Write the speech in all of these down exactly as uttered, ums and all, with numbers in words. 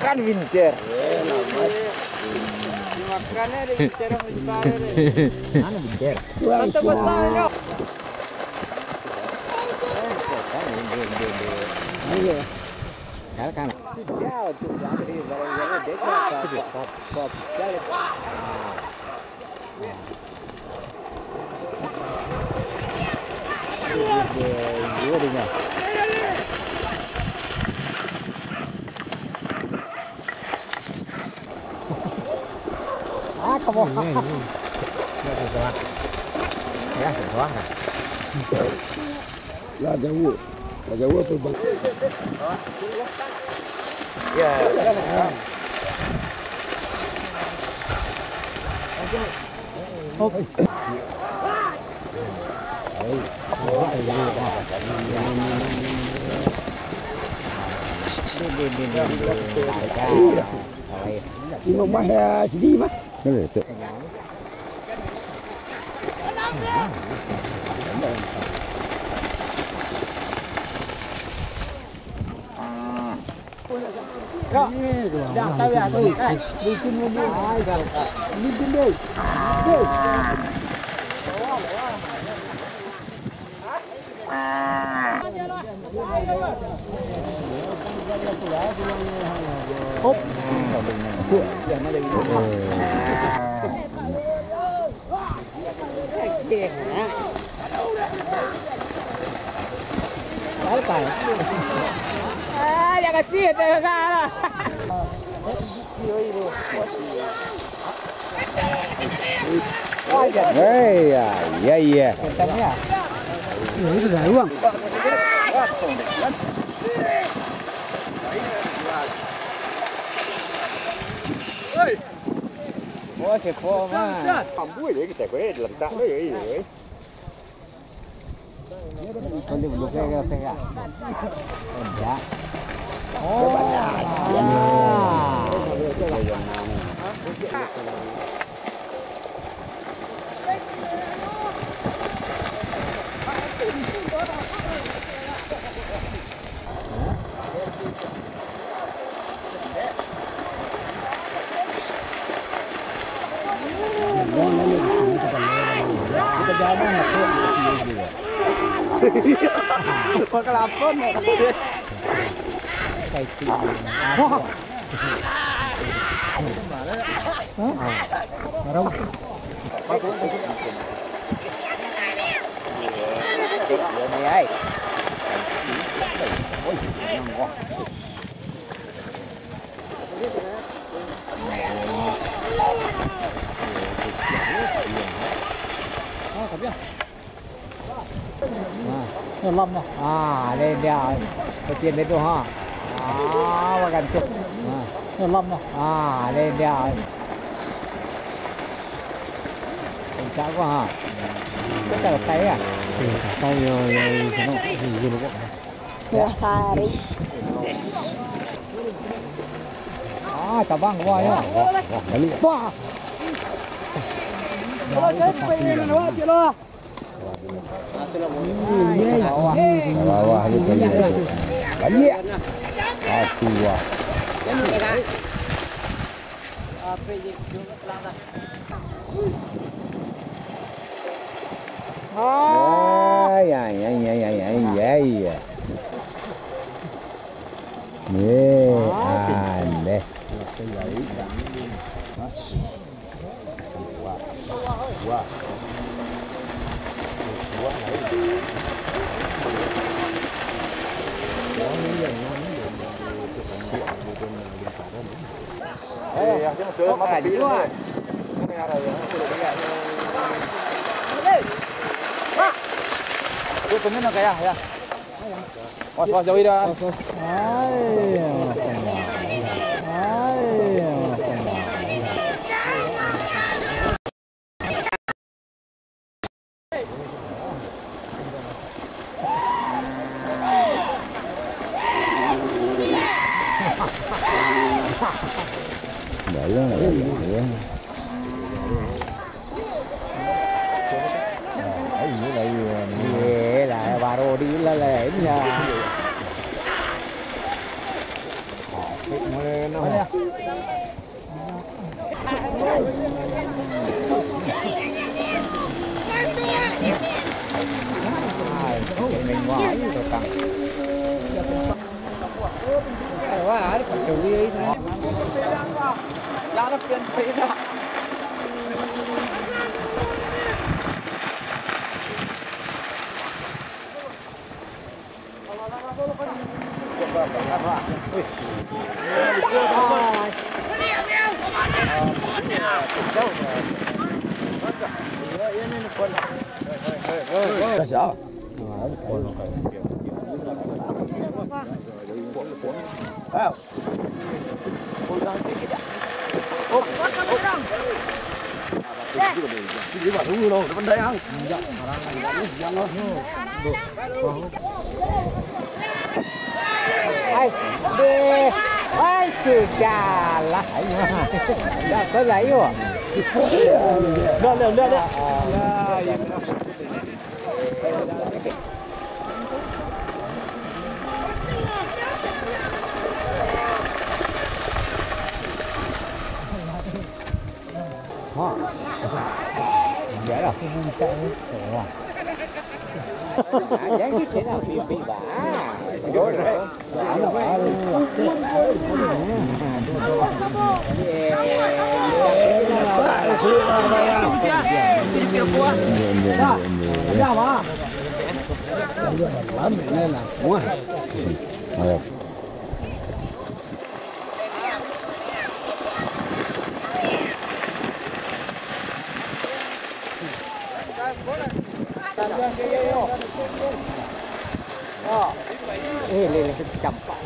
Kan bincer. Dimakan aja bincer. Mana bincer? Mantap, besar, Nyok. Ayo. Kan, kan. Jauh tu, jauh dari, dari, dari, dari, Ah, kamu. Ini, ini. Ya, sesuai. Ya, sesuai. Lah jauah. Lah jauah apa, Bang? Ya. Hop. Ini mah ya, sini mah. Boleh, tu. Ah, jangan sih, jangan lah. Hei, ya, ya, ya. Ini sudah uang. Oh, cepo mah. Ambuih je kita, eh, dilentak je, eh, eh. Boleh buka ke, Teh, ya? Enggak. Oh. Nyelam lah. Ah, lain dia. Kecil dia tu, ha. Ah, makan tu. Ha. Nyelam lah. Ah, lain dia. Kencak ko, ha. Kencak letai, ya? Letai, ya, ya, ya, ya. Wah, hari. Ah, cabang, wah, ya. Wah, wah, wah, balik. Wah. Bawah. Bawah je balik. Balik. Aku, wah. Ai, ai, ai. Ye, aleh. Awas, awas, jauh dah. Bayang, bayang, bayang. Iyolah, baru diilah lah, ini lah. Asik, mulai nama. Ai, deh. Ai, sudahlah. Dah, kau lah, yo. Dah, dah, dah, dah. Ha. Iyalah, aku minta ni. Wah. Jangan kita nak pipi, bah. Eh, lele, campak.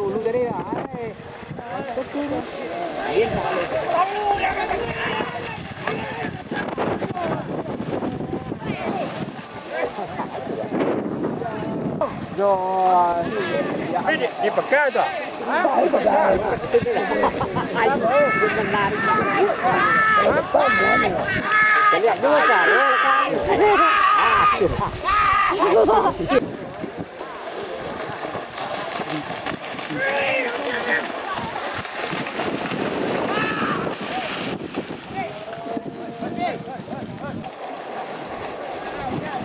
Ulu tadi lah. Di, di pekan tu.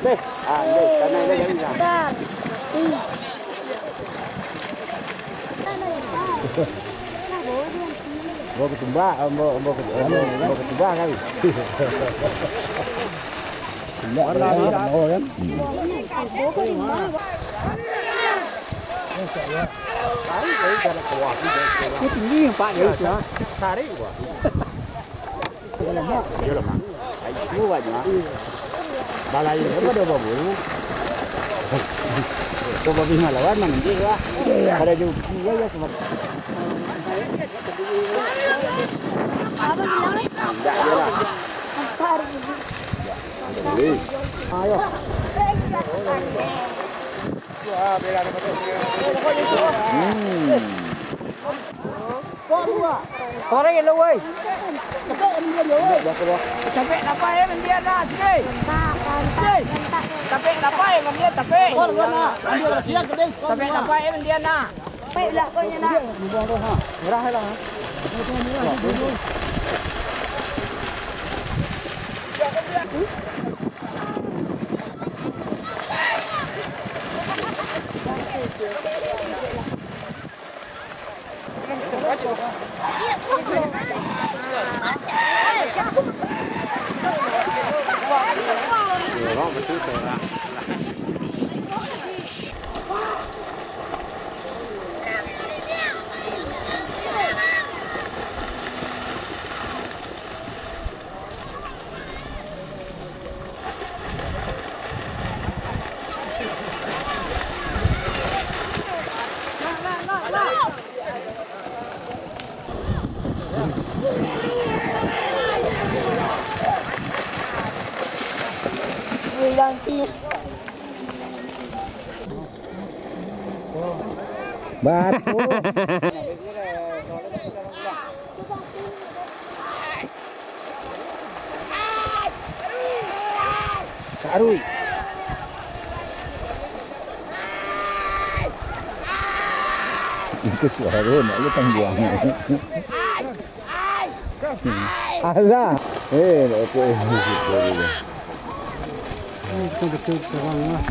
Beh, ah, beh, tanah dia jadi lah. Ambo ketumbak, ambo, ambo, ambo, ambo ketumbak kali. Ketumbak, kan? Ini tinggi nampak dia, Cak. Tarik, wah. Iyo lah, Mak. Ai, itu banyak. Balain kan pada baburu. Kau babi malawan, manggih lah. Pada joki, ya, ya, sebab. Indak, iyolah. Ayo. Hmm. Sorry lo, woi. Capek dapat, eh, mandian dah, sini. Sini. Capek dapat, eh, mandian, capek. Capek dapat, eh, mandian dah. Capek lah, kau ni dah. Merah lah. Batu. Arui. Itu suaro nak lu tangguang. Alah. Eh, nak ikut. Ini betul-betul terang lah.